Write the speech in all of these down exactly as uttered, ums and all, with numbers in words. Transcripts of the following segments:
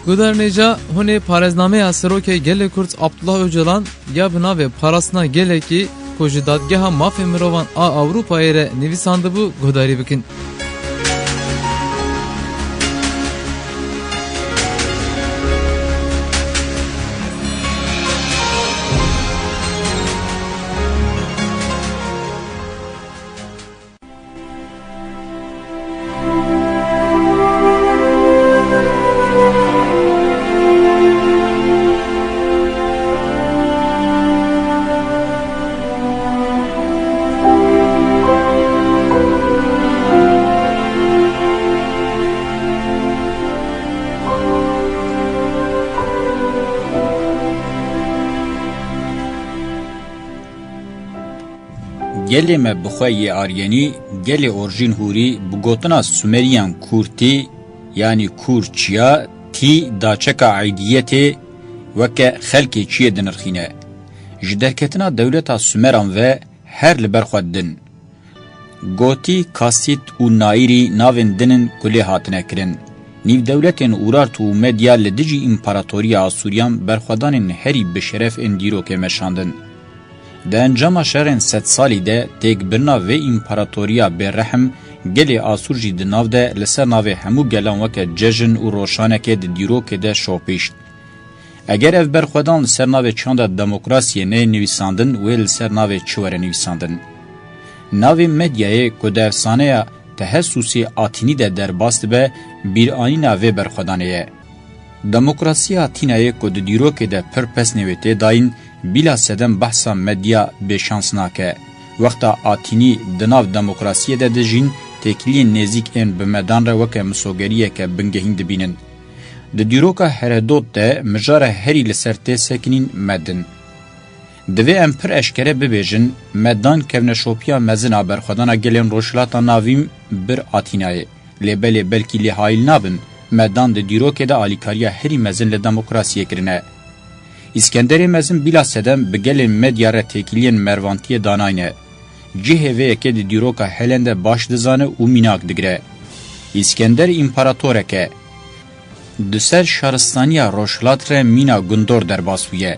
Guhdarên hêja, hûn ê parêznameya Serokê Gelê Kurd Abdullah Ocalan ya bi navê Parastina Gelekî ku ji Dadgeha Mafê Mirovan a Ewropayê re nivîsandibû guhdarî bikin. Gelê me bi xwe yê Aryenî, gelê orjîn hûrî, bi gotina Sumeriyan Kurtî, yanî Kur çiya, tî daçeka eydiyetê weke xelkê çiyê dinirxîne. Ji derketina dewleta Sumeran ve her li ber xwe din. Gotî, Kasît û Nayîrî navên din in ku lê hatine kirin. Nîvdewletên Urartu û Medya li dijî împaratoriya Asûriyan berxwedanên herî bi şeref ên dîrokê meşandin. Di encama şerên sedsalî de têkbirina vê împaratoriya bêrehm, gelê Asûr jî di nav de li ser navê hemû gelan weke cejn û roşanekê di dîrokê de şopîşt. Eger ev berxwedan li ser navê çanda demokrasiyê neyê nivîsandin, wê li ser navê çi were nivîsandin? Navê Medyayê ku di efsaneya Tehesusê Atînî de derbas dibe, bîranîna vê berxwedanê ye. Demokrasiya Atînayê ku di dîrokê de pir pesnê wê tê dayîn, bîla sedem behsa Medya bêşans nake. Wexta Atînî di nav demokrasiyê de dijîn, têkiliyên nêzîk ên bi Medan re weke misogeriyeke bingehîn dibînin. Di dîroka Heredot de mijara herî li ser tê sekinîn Med in. Divê em pir eşkere bibêjin, Medan kevneşopiya mezin a berxwedana gelên Rojhilata Navîn bir Atînayê. Lê belê belkî lê hayil nabin, Medan di dîrokê de alîkariya herî mezin li demokrasiyê kirine. Îskenderê Mezin bîla sedem bi gelên Medya re têkiliyên mervantiyê danayne. Cihê vê yekê di dîroka Helen de baş dizane û mînak digire. Îskender împaratorek e. Di ser şaristaniya Rojhilat re mîna gundor derbas bûye.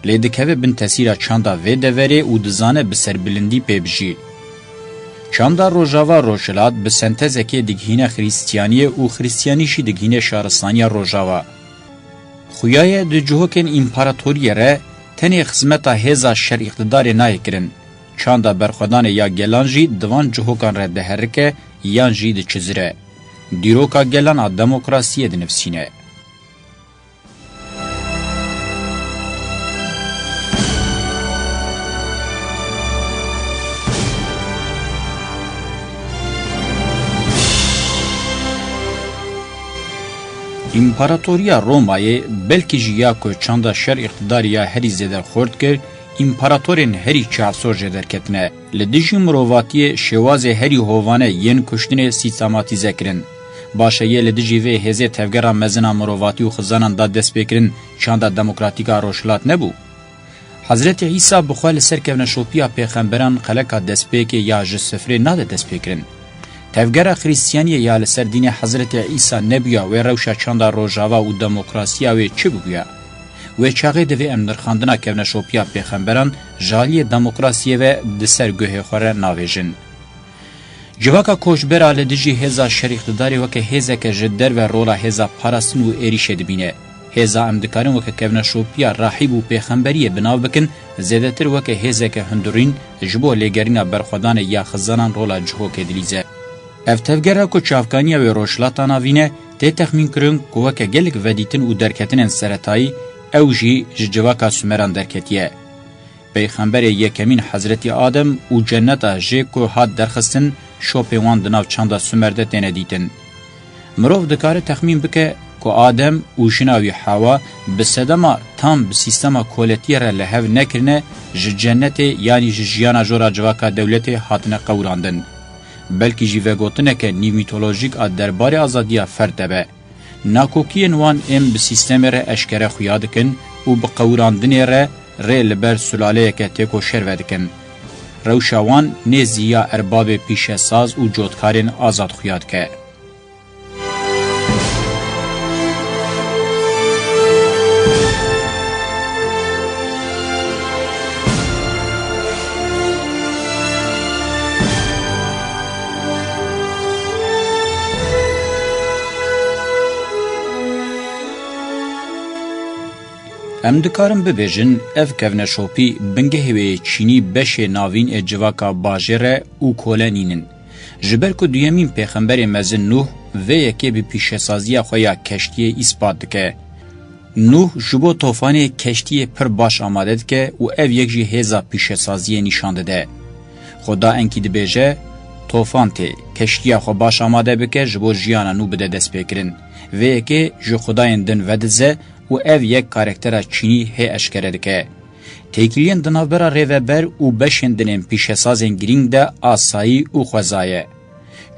Lê dikeve bin tesîra çanda vê deverê û dizane bi serbilindî pê bijî. Çanda Rojava Rojhilat bi sentezekê digihîne Xrîstiyaniyê û Xrîstiyanî jî digihîne şaristaniya Rojava. Xuya ye di cihokên împaratoriyê re tenê xizmeta hêza şer îqtidarê nayê kirin. Çanda berxwedanê ya gelan jî di van cihokan re diherike yan jî diçizire. Dîroka gelan a demokrasiyê dinivsîne. Împaratoriya Romayê belkî jî ya ku çanda şer îqtidarî ya herî zêde xurt kir, împaratorên herî çavsor jê derketine. Li dijî mirovatiyê şêwazê herî hovane yên kuştinê sîstematîze kirin. Baş e, yê li dijî vê hêzê tevgera mezin a mirovatî û xizanan da destpêkirin, çanda demokratîk a Rojhilat nebû? Hezretî Îsa bi xwe li ser kevneşopiya pêxemberan xeleka destpêkê ya ji sifrê nade destpêkirin. Tevgera Xrîstiyaniyê ya li ser dînê Hezretî Îsa nebûya, wê rewşa çanda Rojava û demokrasiya wê çi bibûya? Wê çaxê divê em nirxandina kevneşopiya pêxemberan ji aliyê demokrasiyê ve di ser guhê xwe re navêjin. Civaka koçber a li dijî hêza şer îqtidarê weke hêzeke ji derve rola hêza parastin û êrîşê dibîne. Hêza em dikarin weke kevneşopiya rahîb û pêxemberiyê bi nav bikin, zêdetir weke hêzeke hundirîn ji bo lêgerîna berxwedanê ya xizanan rola cihokê dilîze. Ev tevgera ku çavkaniya wê Rojhilata Navîn e, tê texmînkirin ku weke gelek vedîtin û derketinên seretayî ew jî ji civaka Sumeran derketiye. Peyxemberê yekemîn Hezretî Adem û cenneta jê ku hat derxistin, şopê wan di nav çanda Sumer de têne dîtin. Mirov dikare texmîn bike ku Adem û jina wî Hewa bi sedema tam bi sîstema koletiyê re li hev nekirine, ji cennetê yanî ji jiyana jora civaka dewletê hatine qewirandin. Belkî jî vegotineke nîvmîtolojîk a derbarê azadiya ferd de be. Nakokiyên wan ên bi sîstemê re eşkere xuya dikin û bi qewirandinê re rê li ber sulaleyeke têkoşer vedikin. Rewşa wan nêzî ya erbabê pîşesaz û cotkarên azad xuya dike. Em dikarin bibêjin, ev kevneşopî bingehê wê yê çînî beşê navîn ê civaka bajêr e û kole nînin. Ji ber ku duyemîn pêxemberê mezin Nûh vê yekê bi pîşesaziya xwe ya keştiyê îspat dike. Nûh ji bo tofanê keştiyê pir baş amade dike û ev yek jî hêza pîşesaziyê nîşan dide. Xuda enkî dibêje, tofan tê, keştiya xwe baş amade bike ji bo jiyana nû bide destpêkirin. Vê yekê ji xudayên din vedize û ev yek karaktera çînî hê eşkere dike. Têkiliyên di navbera rêveber û beşên din ên pîşesazên girîng de asayî û xweza ye.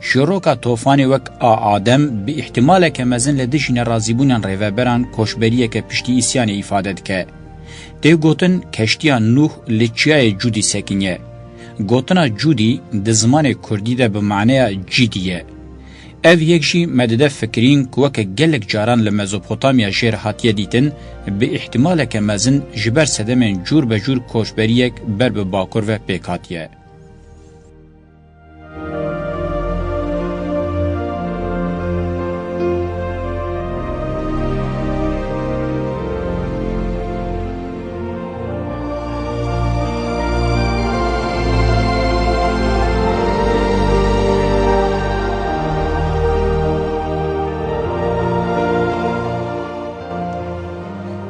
Çîroka tofanê wek a Adem bi îhtimaleke mezin li dijî nerazîbûnên rêveberan koçberiyeke piştî îsyanê îfade dike. Tê gotin keştiya Nûh li çiyayê Cûdî sekiniye. Gotina Cûdî di zimanê kurdî de bi maneya cîdî ye. Ev yek jî me dide fikirîn ku weke gelek caran li Mezopotamya jêr hatiye dîtin, bi îhtimaleke mezin ji ber sedemên cûr be cûr koçberiyek ber bi bakur ve pêk hatiye.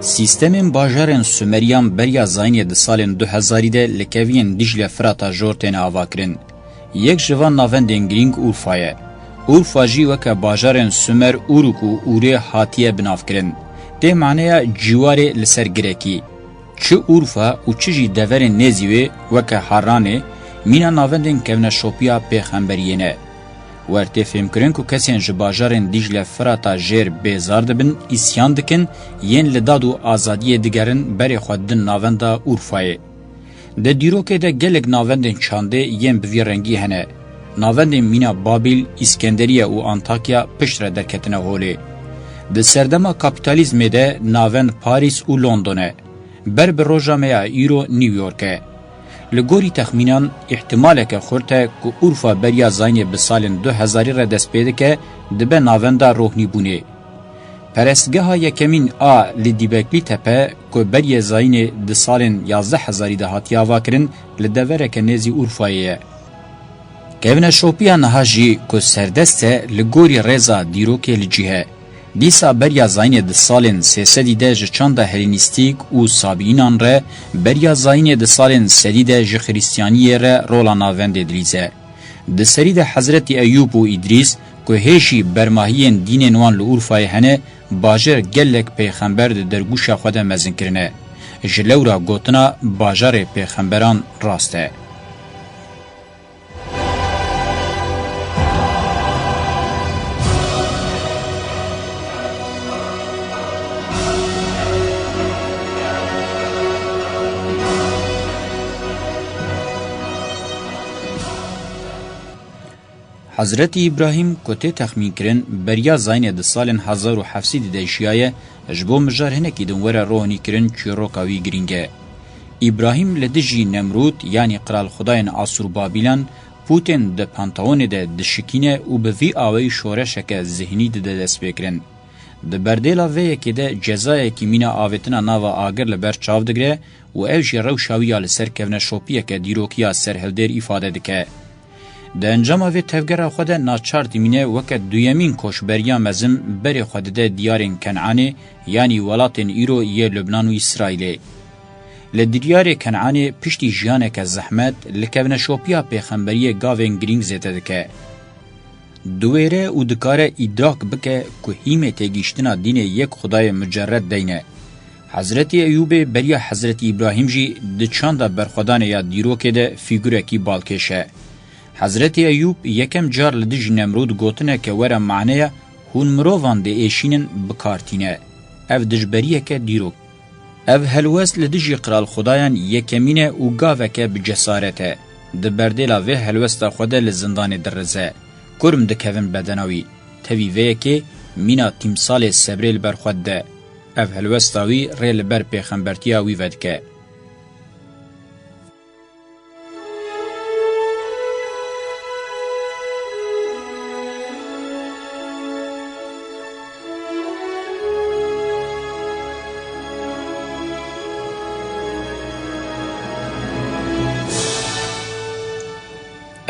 Sîstemên bajarên Sumeriyan beriya zayînê di salên du hezarî de li keviyên Dîcle Firata jor têne avakirin. Yek ji van navendên girîng Urfa ye. Urfa jî weke bajarên Sumer Uruk û Urê hatiye binavkirin. Tê maneya cîwarê li ser girekî. Çi Urfa û çi jî deverên nêzî wê weke Harranê mîna navendên kevneşopiya pêxemberiyê ne. Wer tê fêmkirin ku kesên ji bajarên Dîcle Firata jêr bêzar dibin, îsyan dikin, yên li dad û azadiyê digerin berê xwe didin navenda Urfayê. Di dîrokê de gelek navendên çandê yên bi vî rengî hene. Navendên mîna Babîl, Îskenderiye û Antakya piştre derketine holê. Di serdema kapîtalîzmê de navend Parîs û London e. Ber bi roja me ya îro New York e. Li gorî texmînan, îhtimaleke xurt e ku Urfa beriya zayînê bi salên du hezarî re dest pê dike, dibe navenda rohnîbûnê. Perestgeha yekemîn a li Dîbeklî Tepe ku beriyê zayînê di salên yazdeh hezarî de hatiye avakirin, li devereke nêzî Urfayê ye. Kevneşopiya niha jî ku serdest e, li gorî rêza dîrokê li cih e. Dîsa beriya zayînê di salên sê sedî de ji çanda Helînîstîk û Sabînan re, beriya zayînê di salên sedî de ji Xirîstiyaniyê re rola navendê dilîze. Di serî de Hezretî Eyûb û Îdrîs ku hê jî bermahiyên dînên wan li Urfayê hene, bajêr gelek pêxember di dergûşa xwe de mezin kirine. Ji lewra gotina bajarê pêxemberan rast e. Hezretî Îbrahîm ku tê texmînkirin beriya zayînê di salên hezar û heft sedî de jiyaye, ji bo mijar hinekî din were rohnîkirin çîroka wî girîng e. Îbrahîm li dijî Nemrûd, yanî qiralxwedayên Asûrbabîlan, pûtên di Panteonê de dişikîne û bi vî awayî şoreşeke zihnî dide destpêkirin. Di berdêla vê yekê de cezayekî mîna avêtina nava agir li ber çav digire û ev jî rewşa wî ya li ser kevneşopiyeke dîrokiya serhildêr îfade dike. Di encama vê tevgera xwe de naçar dimîne weke duyemîn koçberiya mezin berê xwe dide diyarên Kenanê, yanî welatên îro yê Lubnan û Îsraîlê. Li diyarê Kenanê piştî jiyaneke zehmet, li kevneşopiya pêxemberiyê gavên girîng zêde dike. Diwêre û dikare îdrak bike ku hîmê têgihiştina dînê yek Xwedayê mucerred deyne. Hezretî Eyûbê beriya Hezretî Îbrahîm jî di çanda berxwedanê ya dîrokê de fîgurekî balkêş e. Hezretî Eyûb yekem car li dijî Nemrûd gotineke were maneya hûn mirovan diêşînin bi kar tîne. Ev dijberiyeke dîrok. Ev helwest li dijî qiralxwedayan yekemîn e û gaveke bi cesaret e. Di berdêla vê helwesta xwe de li zindanê dirize. Kurm dikevin bedena wî. Tevî vê yekê mîna tîmsalê sebrê li ber xwe dide. Ev helwesta wî rê li ber pêxembertiya wî vedike.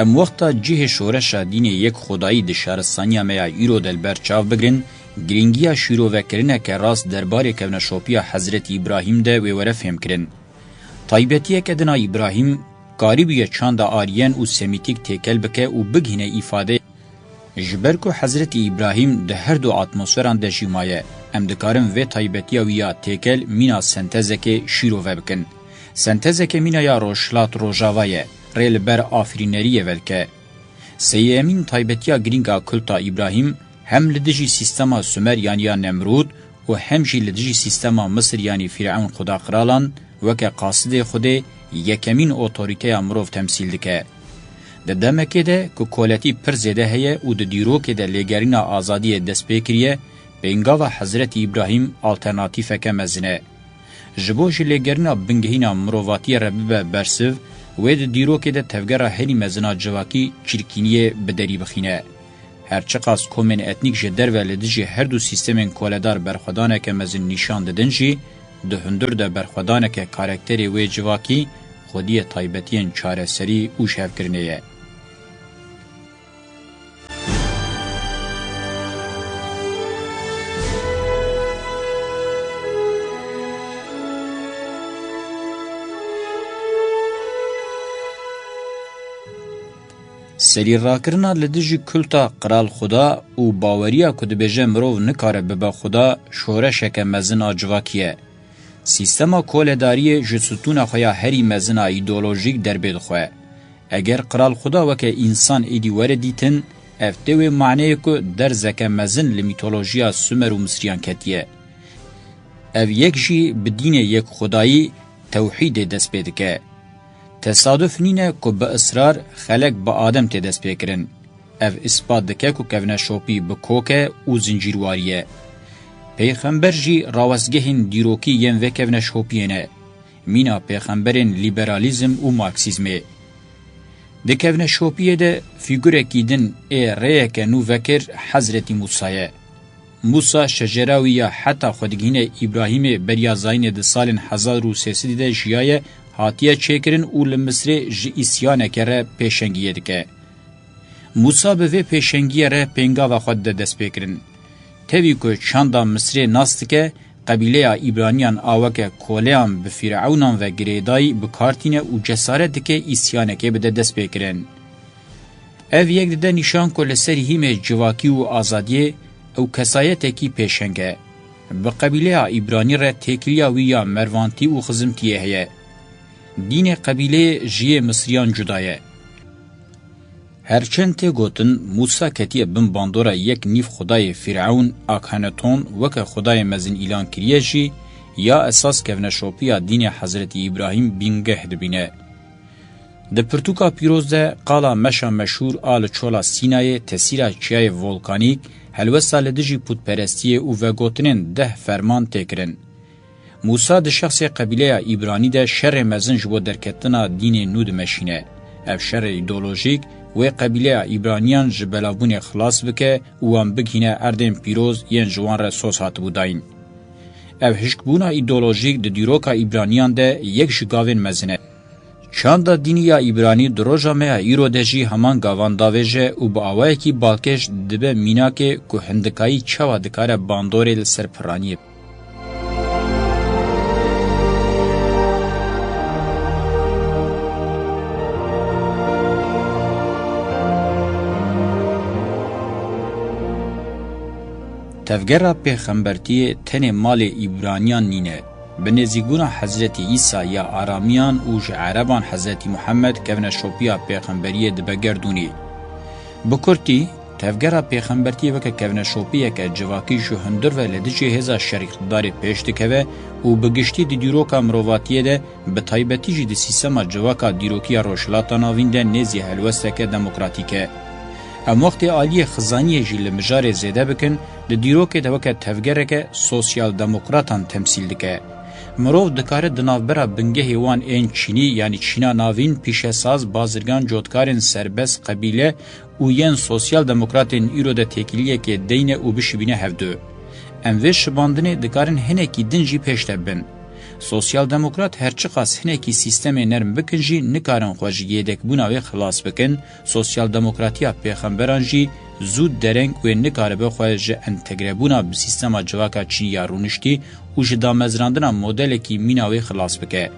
Em wexta cihê şoreşa dînê yek xwedayî di şaristaniya me ya îro de li ber çav bigirin, girîngiya şîrovekirine ke rast derbarê kevneşopiya Hezretî Îbrahîm de wê were fêmkirin. Taybetiyeke din a Îbrahîm karîbûye çanda Aryen û Semîtîk têkel bike û bigihîne îfadeyê. Ji ber ku Hezretî Îbrahîm di her du atmosferan de jî maye, em dikarin vê taybetiya wî ya têkel mîna sentezekê şîrove bikin. Sentezeke mîna ya Rojhilat Rojava ye, rê li ber afirîneriyê vedike. Seyê Emîn taybetiya girîng a kulta Îbrahîm hem li dijî sîstema Sumer yanî ya Nemrûd û hem jî li dijî sîstema Misir yanî Fîrewn xuda qiralan weke qasidê Xwedê yekemîn otorîteya mirov temsîl dike. Di demekê de ku koletî pir zêde heye û di dîrokê de lêgerîna azadiyê dest pê kiriye, pêngava Hezretî Îbrahîm alternatîfeke mezin e. Ji bo ji lêgerîna bingehîna mirovatiyê re bibe bersiv, wê di dîrokê de tevgera herî mezin a civakî çirkîniyê bi derî bixîne. Her çiqas komên etnîk ji derve li dijî her du sîstemên koledar berxwedaneke mezin nîşan didin jî, di hundir de berxwedaneke karakterê wê civakî, xwediyê taybetiyên çareserî û jihevkirinê ye. Serîrakirina li dijî kulta Qral Xuda û baweriya ku dibêje mirov nikare bibe Xuda, şoreşeke mezin a civakî ye. Sîstema koledariyê ji stûna xwe ya herî mezin a îdeolojîk derbê dixwe. Eger Qral Xuda weke însan êdî were dîtin, ev tê wê maneyê ku derzeke mezin li mîtolojiya Sumer û Misriyan ketiye. Ev yek jî bi dînê yek xwedayî, tewhîdê dest pê dike. Tesaduf nîne ku bi israr xelek bi Adem tê destpêkirin. Ev îspat dike ku kevneşopî bi kok e û zincîrwarî ye. Pêxember jî rawestgehên dîrokî yên vê kevneşopiyê ne. Mîna pêxemberên lîberalîzm û marksîzmê. Di kevneşopiyê de fîgurekî din ê rêyeke nû vekir Hezretî Mûsa ye. Mûsa şecera wî ya heta xwe digihîne Îbrahîmê beriya zayînê di salên hezar û sê sedî de jiyaye, hatiye çêkirin û li Misrê ji îsyaneke re pêşengiyê dike. Mûsa bi vê pêşengiyê re pêngava xwe dide destpêkirin. Tevî ku çanda Misrê nas dike, qebîleya Îbraniyan a weke koleyan bi Fîrewnan ve girêdayî bi kar tîne û cesaret dike îsyanekê bide destpêkirin. Ev yek dide nîşan ku li ser hîmê civakî û azadiyê ew kesayetekî pêşeng e. Bi qebîleya Îbranî re têkiliya wî ya mervantî û xizimtiyê heye. Dînê qebîleyê ji yê Misriyan cuda ye. Her çend tê gotin, Mûsa ketiye bin bandora yek nîv xwedayê Fîrewn, Akhenaton, weke xwedayê mezin îlan kiriye jî, ya esas kevneşopiya dînê Hezretî Îbrahîm bingeh dibîne. Di pirtûka pîroz de qala meşa meşhûr a li çola Sînayê, tesîra çiyayê volkanîk, helwesta li dijî pûtperestiyê û vegotinên deh ferman tê kirin. Mûsa di şexsê qebîleya Îbranî de şerê mezin ji bo derketina dînê nû dimeşîne. Ev şerê îdeolojîk wê qebîleya Îbraniyan ji belavbûnê xilas bike û wan bigihîne erdên pîroz yên ji wan re soz hatibû dayîn. Ev hişkbûna îdeolojîk di dîroka Îbraniyan de yek ji gavên mezin e. Çanda dînî ya Îbranî di roja me ya îro de jî heman gavan davêje û bi awayekî balkêş dibe mînakê ku hindikayî çawa dikare bandorê li ser piraniyê. Tevgera pêxembertiyê tenê malê Îbraniyan nîne. Bi nêzîkbûna Hezretî Îsa ya Aramiyan û ji Ereban Hezretî Muhammed kevneşopiya pêxemberiyê dibe gerdûnî. Bi kurtî, tevgera pêxembertiyê weke kevneşopiyeke civakî ji hundir ve li dijî hêza şer îqtidarê pêş dikeve û bi giştî di dîroka mirovatiyê de, bi taybetî jî di sîstema civaka dîrokî ya Rojhilata Navîn de nêzî helwesteke demokratîk e. Em wextê aliyê xizaniyê jî li mijarê zêde bikin, di dîrokê de weke tevgereke sosyal-demokratan temsîl dike. Mirov dikare di navbera bingehê wan ên çînî, yanî Çîna Navîn, pîşesaz, bazirgan, cotkarên serbest, qebîle û yên sosyal-demokratên îro de têkiliyekê deyne û bişibîne hevdu. Em vê şibandinê dikarin hinekî din jî pêş de bin. Sosyaldemokrat her çiqas hinekî sîstemê nerm bikin jî nikarin xwe ji yêdekbûna wê xilas bikin, sosyaldemokratiya pêxemberan jî zû dereng wê nikaribe xwe ji entegrebûna bi sîstema civaka çinî ya rûniştî û ji damezrandina modelekî mîna wê xilas bike.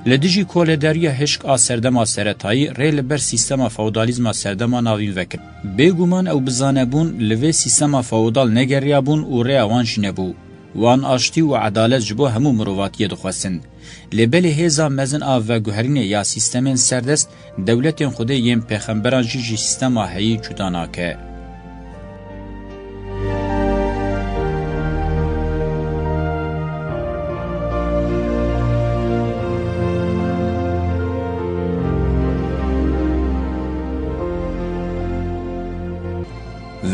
Li dijî koledariya hişk a serdema seretayî rê li ber sîstema feodalîzma serdema navîn vekirin. Bêguman ew bi zanebûn li vê sîstema feodal negeriyabûn û rêya wan jî nebû. Wan aştî û edalet ji bo hemû mirovatiyê dixwestin. Lê belê hêza mezin a veguherînê ya sîstemên serdest, dewletên Xwedê yên pêxemberan jî ji sîstema heyî cuda nake.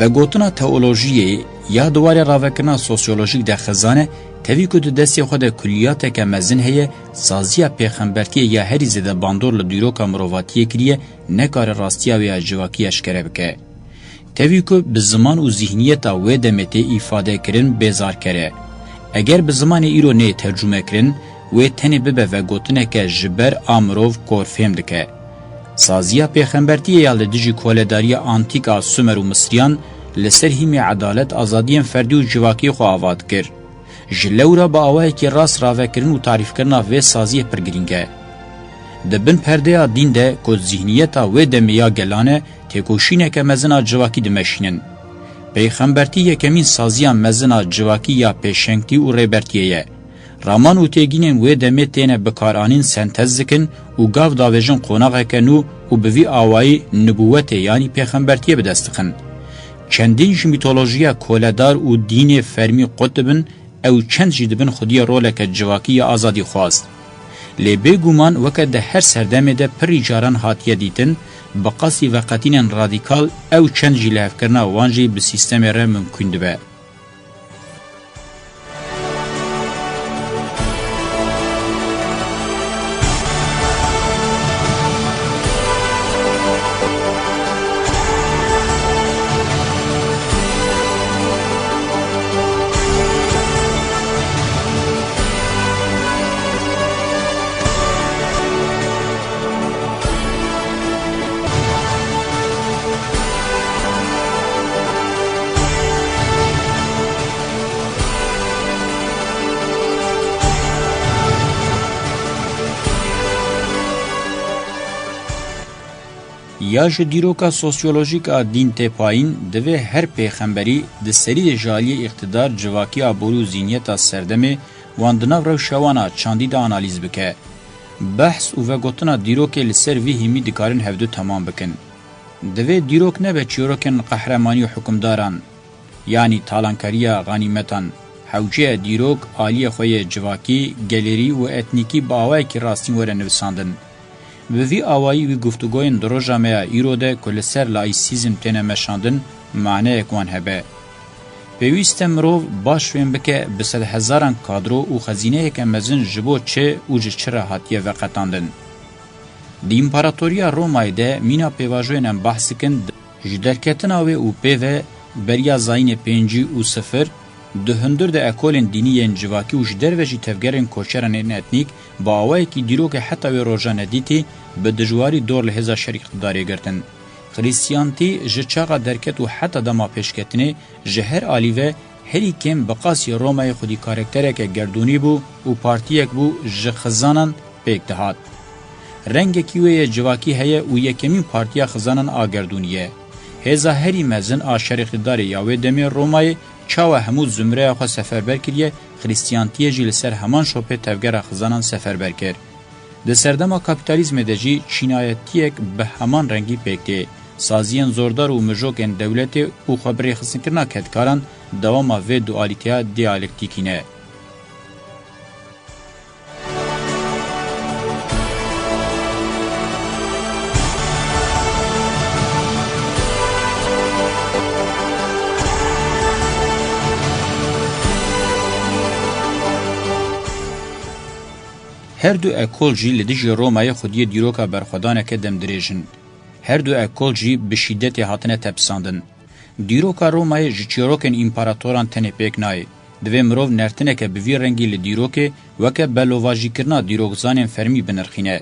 Vegotina teolojiyê ya di warê ravekirina sosyolojîk de xizan e, tevî ku di destê xwe de kuliyateke mezin heye, saziya pêxembertiyê ya herî zêde bandor li dîroka mirovatiyê kiriye, nekare rastiya wê ya civakî eşkere bike. Tevî ku bi ziman û zîhniyeta wê demê tê îfade kirin, bêzarker e. Eger bi zimanê îro neyê tercûme kirin, wê tenê bibe vegotineke ji ber a mirov kor fêm dike. Saziya pêxembertiyê ya li dijî koledariya antîk a Sumer û Misriyan li ser hîmê edalet, azadiyên ferdî û civakiyê xwe ava dikir. Ji lewra bi awayekî rast ravekirin û tarîfkirina vê saziyê pir girîng e. Di bin perdeya dîn de ku zîhniyeta wê demê ya gelan e, têkoşîneke mezin a civakî dimeşînin. Pêxembertî yekemîn saziya mezin a civakî ya pêşengtî û rêbertiyê ye. Raman û têgînên wê demê têne bikaranîn sentez dikin û gav davêjin qonaxeke nû û bi vî awayî nibûwetê yanî pêxembertiyê bi dest dixin. Çendîn ji mîtolojiya koledar û dînê fermî qut dibin, ew çend jî dibin xwediyê roleke civakî ya azadîxwaz. Lê bêguman weke di her serdemê de pirî caran hatiye dîtin, bi qasî veqetînên radîkal ew çend jî lihevkirina wan jî bi sîstemê re mimkûn dibe. Ya ji dîroka sosyolojîk a dîn tê payîn, divê her pêxemberî di serî de ji aliyê îqtidar, civakî, aborî û zîniyeta serdemê wan di nav rewşa wan a çandî de analîz bike. Behs û vegotina dîrokê li ser vî hîmî dikarin hevdu temam bikin. Divê dîrok nebe çîrokên qehremanî û hukimdaran, yanî talankariya xanîmetan. Hewce ye dîrok aliyê xwe yê civakî, gelêrî û etnîkî bi awayekî rastîn were nivisandin. Bi vî awayî wî guftûgoyên di roja me ya îro de ku li ser laîsîzm têne meşandin, maneyek wan hebe. Pêwîst e mirov baş fêm bike bi sedhezaran kadro û xezîneyeke mezin ji bo çi û ji çi re hatiye veqetandin. Di Împaratoriya Romayê de mîna pêvajoyên em behs dikin, ji derketina wê û pê ve beriya zayînê pêncî û sifir, di hundir de ekolên dînî yên civakî û ji derve jî tevgerên koçeran ên etnîk bi awayekî dîrokê heta wê roja nedîtî bi dijwarî dor li hêza şer îqtidarê girtin. Xrîstiyantî ji çaxa derket û heta dema pêşketinê ji her alî ve herî kêm bi qasî Romayê xwedî karaktereke gerdûnî bû û partiyek bû ji xizanan pêk dihat. Rengekî wê yê civakî heye û yekemîn partiya xizanan a gerdûnî ye. Hêza herî mezin a şerê îqtîdarê ya wê demê Romayê çawa hemû zumreya xwe seferber kiriye, Xrîstiyantiyê jî li ser heman şopê tevgera xizanan seferber kir. Di serdema kapîtalîzmê de jî çînayetiyek bi heman rengî pêk tê. Saziyên zordar û mijokên dewletê û xwebirêxistinkirina kedkaran dewama vê dualîteya diyalektîkî ne. Her du ekol jî li dijî Romayê xwediyê dîroka berxwedaneke demdirêj in. Her du ekol jî bi şîdetê hatine tepisandin. Dîroka Romayê ji çîrokên împaratoran tenê pêk nayê. Divê mirov nertineke bi vî rengî li dîrokê weke belovajîkirina dîrokzanên fermî binirxîne.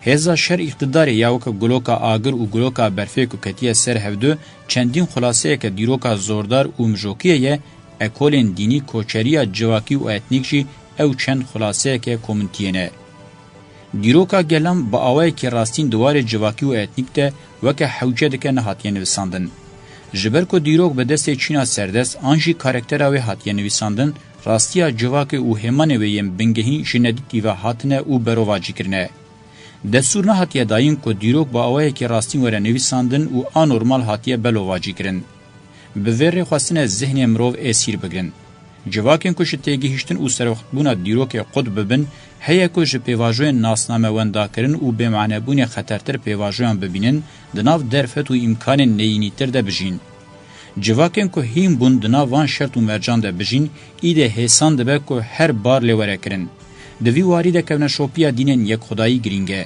Hêza şer îqtidarê ya weke guloka agir û guloka berfê ku ketiye ser hevdu çendîn xulaseyeke dîroka zordar û mijokiyê ye, ekolên dînî, koçeriya civakî û etnîk jî ew çend xulaseyeke komintiyê ne. Dîroka gelan bi awayekî rastîn di warê civakî û etnîk de weke hewce dike nehatiye nivisandin. Ji ber ku dîrok bi destê çîna serdest an jî karaktera wê hatiye nivîsandin, rastiya civakê û hêmanê wê yên bingehîn ji nedîtî ve hatine û berovacî kirine. Destûr nehatiye dayîn ku dîrok bi awayekî rastîn were nivîsandin û anormal hatiye belovacî kirin. Bi vê rê xwestine zihnê mirov êsîr bigirin. Civakên ku ji têgihiştin û serwextbûna dîrokê qut bibin, heye ku ji pêvajoyên nasnamewendakirin û bêmanebûnê xetertir pêvajoyan bibînin, di nav derfet û îmkanên neyînîtir de bijîn. Civakên ku hîn bûn di nav van şert û mercan de bijîn, îdê hêsan dibe ku her bar lê were kirin. Di vî warî de kevneşopiya dînên yekxwedayî girîng e.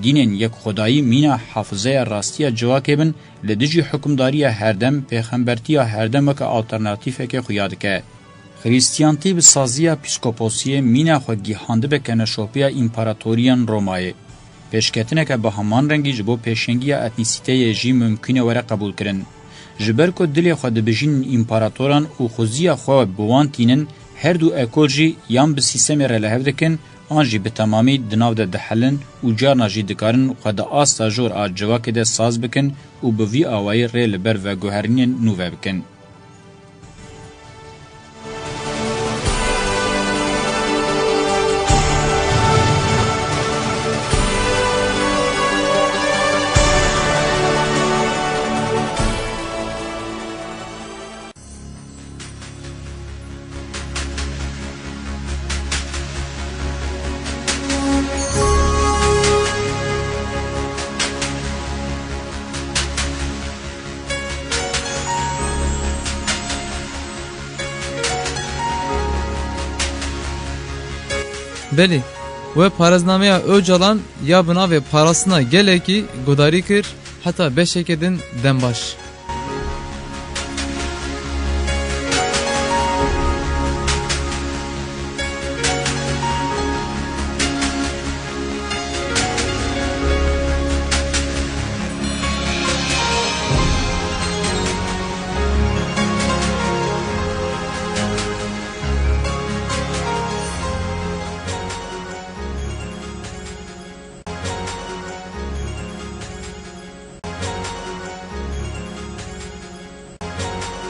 Dînên yekxwedayî mîna hafizeya rastiya civakê bin, li dijî hukimdariya herdem, pêxembertiya herdem weke alternatîfeke xuya dike. Xrîstiyantî bi saziya pîskoposiyê mîna xwe gihandibe kevneşopiya împaratoriyan Romayê. Pêşketineke bi heman rengî ji bo pêşengiya etnîsîteyê jî mimkûn e were qebûlkirin. Ji ber ku dilê xwe dibijînin împaratoran û xuziya xwe bi wan tînin, her du ekol jî yan bi sîstemê re li hev dikin, an jî bi temamî di nav de dihelin û carna jî dikarin xwe di asta jor a civakê de saz bikin û bi vî awayî rê li ber veguherînên nû ve bikin. Belê, we parêznameya Ocalan ya bi navê Parastina Gelekî guhdarî kir, heta beşeke din dem baş.